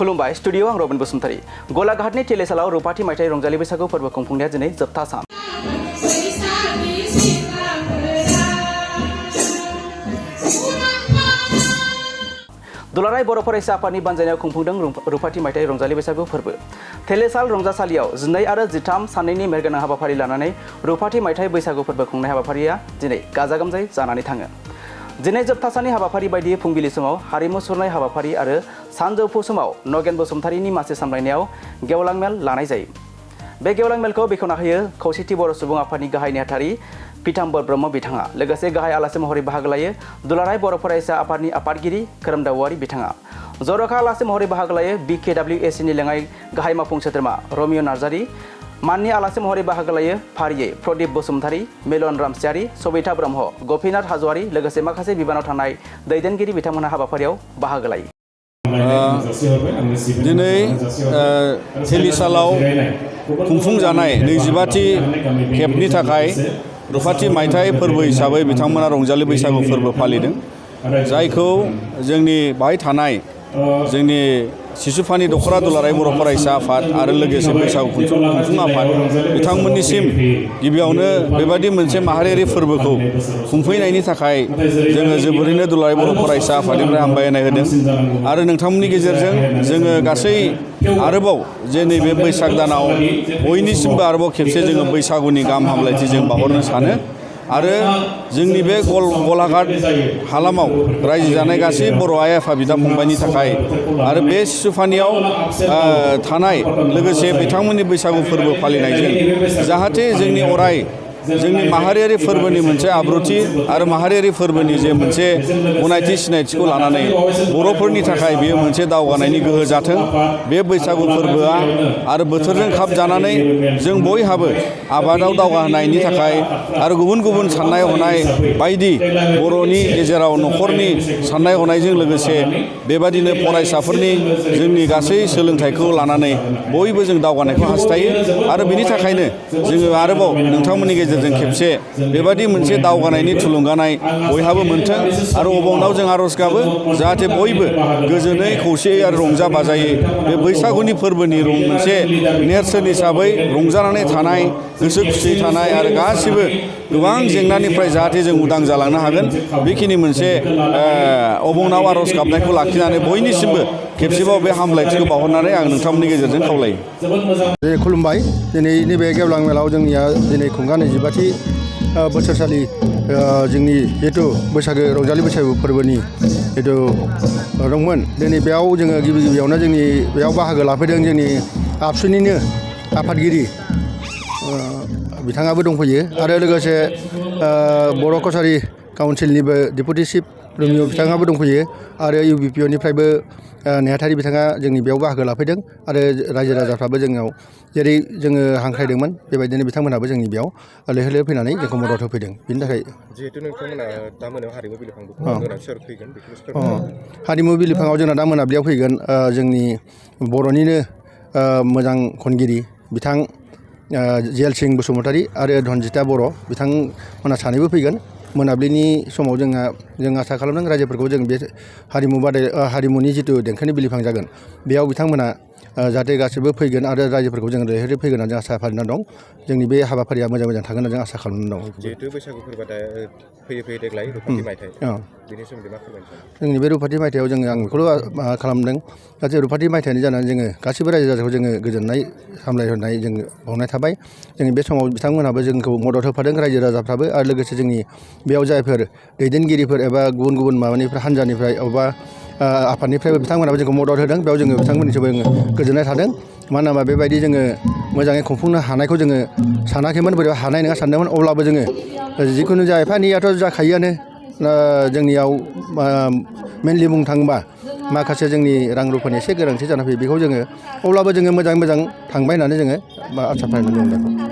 खुलुमबाय स्टुडिअ आं रबिन बसुमतारी गलाघाटनि टेलिसालाव रुपाथि मायथाइ रंजालि बैसागु फोरबो खुंफुंनाया दिनै जोबथा सान। दुलाराय बर' फरायसा आफादनि बानजायनायाव खुंफुंदों रुपाथि मायथाइ रंजालि बैसागु फोरबो। टेलिसाल रंजासालियाव 12 आरो 13 साननैनि मेहेरगोनां हाबाफारि लानानै रुपाथि मायथाइ बैसागु फोरबो खुंनाय हाबाफारिया दिनै गाजा गोमजायै जानानै थाङो। दिनै जोबथा साननि हाबाफारि बायदियै फुंबिलि समाव हारिमु सुरनाय हाबाफारि आरो सानजौफु समाव नगेन बसुमतारीनि मासि सामलायनायाव गेवलां मेल लानाय जायो। बे गेवलां मेलखौ बेखेवना होयो खौसेथि बर' सुबुं आफादनि गाहाय नेहाथारि पीताम्बर ब्रह्म बिथाङा। लोगोसे गाहाय आलासि महरै बाहागो लायो दुलाराय बर' फरायसा आफादनि आफादगिरि खोरोमदावआरि बिथाङा। जर'खा आलासि महरै बाहागो लायो BKWACनि लेङाइ गाहाय मावफुं सोद्रोमा रमिय नार्जारि। माननि आलासि महरै बाहागो लायो फारियै प्रदीप बसुमतारी, मिलन रामसियारि, सबिता ब्रह्म, गपिनाथ हाज'वारि लोगोसे माखासे बिबानाव थानाय दैदेनगिरि बिथांमोनहा हाबाफारियाव बाहागो लायो। दिनै टेलिसालाव खुंफुंजानाय 25थि खेबनि थाखाय रुपाथि मायथाइ फोरबो हिसाबै बिथांमोना रंजालि बैसागु फोरबो फालिदों, जायखौ जोंनि बाहाय थानाय जोंनि सिसुफानि दख'रा दुलाराय बर' फरायसा आफाद आरो लोगोसे बैसागु खुंफुं आफाद बिथांमोननिसिम गिबियावनो बेबायदि मोनसे माहारियारि फोरबोखौ खुंफैनायनि थाखाय जोङो जोबोरैनो दुलाराय बर' फरायसा आफादनिफ्राय हामबायनाय होदों आरो नोंथांमोननि गेजेरजों जोङो गासै आरोबाव जे नैबे बैसाग दानाव बयनिसिमबो आरोबाव खेबसे जोङो बैसागुनि गाहाम हामलायथि जों बावहरनो सानो आरो जोंनि बे गलाघाट हालामाव रायजो जानाय गासै बर' आइ आफा बिदा फंबायनि थाखाय आरो बे सिसुफानियाव थानाय लोगोसे बिथांमोननि बैसागु फोरबो फालिनायजों जाहाथे जोंनि अराय जोंनि माहारियारि फोरबोनि मोनसे आब्रुथि आरो माहारियारि फोरबोनि जे मोनसे गनायथि सिनायथिखौ लानानै बर'फोरनि थाखाय बेयो मोनसे दावगानायनि गोहो जाथों। बे बैसागु फोरबोआ आरो बोथोरजों खाब जानानै जों बयहाबो आबादाव दावगाहोनायनि थाखाय आरो गुबुन गुबुन साननाय हनाय बायदि बर'नि गेजेराव न'खरनि साननाय हनायजों लोगोसे बेबादिनो फरायसाफोरनि जोंनि गासै सोलोंथाइखौ लानानै बयबो जों दावगानायखौ हास्थायो आरो बेनि थाखायनो जोङो आरोबाव नोंथांमोननि गेजेरजों खेबसे बेबादि मोनसे दावगानायनि थुलुंगानाय बयहाबो मोनथों आरो अबावनाव जों आर'ज गाबो जाहाथे बयबो गोजोनै खौसेयै आरो रंजा बाजायै बे बैसागुनि फोरबोनि मोनसे नेरसोन हिसाबै रंजानानै थानाय, गोसो खुसियै थानाय आरो गासिबो गोबां जेंनानिफ्राय जाहाथे जों उदां जालांनो हागोन बेखिनि मोनसे अबंनाव आर'ज गाबनायखौ लाखिनानै बयनिसिमबो खेबसेबाव बे हामलायथिखौ बावहरनानै आं नोंथांमोननि गेजेरजों खावलायो। खुलुमबाय। दिनै नैबे गेवलां मेलाव जोंनिया दिनै खुंगा 25थि बोसोरसालि जोंनि जिहेथु बैसागो रंजालि बैसागु फोरबोनि जिहेथु दंमोन। दिनै बेयाव जोङो गिबियावनो जोंनि बेयाव बाहागो लाफैदों जोंनि आबसुनिनो आफादगिरि बिथाङाबो दंफैयो आरो लोगोसे बर' कसारि काउन्सिलनिबो डेपुटि चिफ रमिय बिथाङाबो दंफैयो आरो UBPनिफ्रायबो नेहाथारि बिथाङा जोंनि बेयाव बाहागो लाफैदों आरो रायजो राजाफ्राबो जोंनाव जेरै जोङो हांख्रायदोंमोन बेबायदिनो बिथांमोनहाबो जोंनि बेयाव लैहोर लैहोर फैनानै जोंखौ मदद होफैदों। बिनि थाखाय जिहेतु नोंथांमोना दा मोनायाव हारिमु बिलिफांबो सोर फैगोन हारिमु बिलिफाङाव जोंना दा मोनाबिलियाव फैगोन जोंनि बर'निनो मोजां खनगिरि बिथां जेल सिं बसुमतारी आरो धनजिता बर' बिथांमोना सानैबो फैगोन। मोनाबिलिनि समाव जों आसा खालामदों रायजोफोरखौ जों बे हारिमुनि जिथु देंखोनि बिलिफां जागोन बेयाव बिथांमोना जाहाथे गासिबो फैगोन आरो रायजोफोरखौ जों लैहोर फैगोन होननानै जों आसा फालिना दं। जोंनि बे हाबाफारिया मोजां थागोन होननानै जों आसा खालामनानै दं। जिहेतु बैसागु फोरबोआ फैयै देग्लाय रुपाथि मायथाइ बेनि सोमोन्दै मा फोरमायनो सानो? जोंनि बे रुपाथि मायथाइयाव आं बेखौल' खालामदों जाहाथे रुपाथि मायथाइनि जानानै जोङो गासिबो रायजो राजाखौ जोङो गोजोननाय सामलायहरनाय जों बावनाय थाबाय। जोंनि बे समाव बिथांमोनहाबो जोंखौ मदद होफादों रायजो राजाफ्राबो आरो लोगोसे जोंनि बेयाव जायफोर दैदेनगिरिफोर एबा गुबुन गुबुन माबानिफ्राय हान्जानिफ्राय अबा आफादनिफ्रायबो बिथांमोनाबो जोंखौ मदद होदों। बेयाव जोङो बिथांमोननिसिमबो गोजोननाय थादों। मानो होनोबा बेबायदि जोङो मोजाङै खुंफुंनो हानायखौ जोङो सानाखैमोन, बोरैबा हानाय नङा सानदोंमोन। अब्लाबो जोङो जिखुनु जा एफा एनैयाथ' जाखायोआनो जोंनियाव मेनलि बुंनो थाङोबा माखासे जोंनि रां रुफानि एसे गोनांथि जाना फैयो बेखौ जोङो अब्लाबो जोङो मोजाङै मोजां थांबाय होननानै जोङो आसा फारिनानै दं।